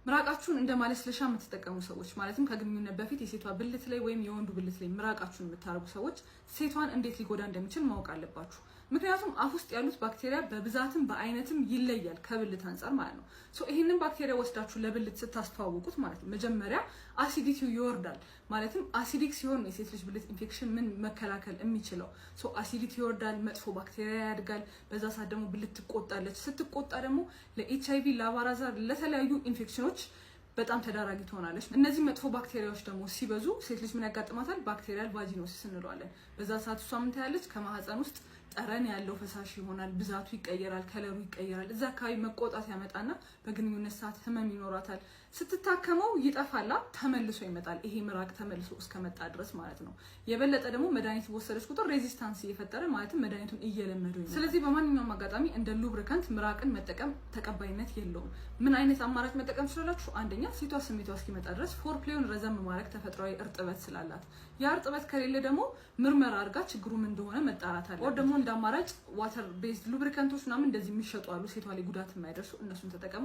ምራቃችሁን እንደ ማለስለሻ የምትጠቀሙ ሰዎች፣ ማለትም ከግንኙነት በፊት የሴቷ ብልት ላይ ወይም የወንዱ ብልት ላይ ምራቃችሁን የምታደርጉ ሰዎች ሴቷን እንዴት ሊጎዳ እንደሚችል ማወቅ አለባችሁ። ምክንያቱም አፍ ውስጥ ያሉት ባክቴሪያ በብዛትም በአይነትም ይለያል ከብልት አንጻር ማለት ነው። So ይህንን ባክቴሪያ ወስዳችሁ ለብልት ስታስተዋውቁት ማለት ነው፣ መጀመሪያ acidity ው ይወርዳል። ማለትም acidic ሲሆን የሴት ልጅ ብልት ኢንፌክሽን ምን መከላከል የሚችለው። So acidity ይወርዳል፣ መጥፎ ባክቴሪያ ያድጋል። በዛ ሰዓት ደግሞ ብልት ትቆጣለች። ስትቆጣ ደግሞ ለኤችአይቪ፣ ለአባላዘር፣ ለተለያዩ ኢንፌክሽኖች በጣም ተዳራጊ ትሆናለች። እነዚህ መጥፎ ባክቴሪያዎች ደግሞ ሲበዙ ሴት ልጅ ምን ያጋጥማታል? Bacterial vaginosis እንለዋለን። በዛ ሰዓት እሷ ምን ታያለች? ከማህፀን ውስጥ ጠረን ያለው ፈሳሽ ይሆናል። ብዛቱ ይቀየራል፣ color ኡ ይቀየራል። እዛ አካባቢ መቆጣት ያመጣና በግንኙነት ሰዓት ህመም ይኖራታል። ስትታከመው ይጠፋላ፣ ተመልሶ ይመጣል። ይሄ ምራቅ ተመልሶ እስከመጣ ድረስ ማለት ነው። የበለጠ ደግሞ መድኃኒት በወሰደች ቁጥር resistance እየፈጠረ፣ ማለትም መድኃኒቱን እየለመዱ። ስለዚህ በማንኛውም አጋጣሚ እንደ lubricant ምራቅን መጠቀም ተቀባይነት የለውም። ምን አይነት አማራጭ መጠቀም ትችላላችሁ? አንደኛ ሴቷ ስሜቷ እስኪመጣ ድረስ foreplay ውን ረዘም ማድረግ፣ ተፈጥሯዊ እርጥበት ስላላት። ያ እርጥበት ከሌለ ደግሞ ምርመራ አድርጋ ችግሩ ምን እንደሆነ መጣራት አለ። ደግሞ እንደ አማራጭ water based lubricant ኦች ምናምን እንደዚህ የሚሸጡ አሉ፣ ሴቷ ላይ ጉዳት የማይደርሱ፣ እነሱን ተጠቀሙ።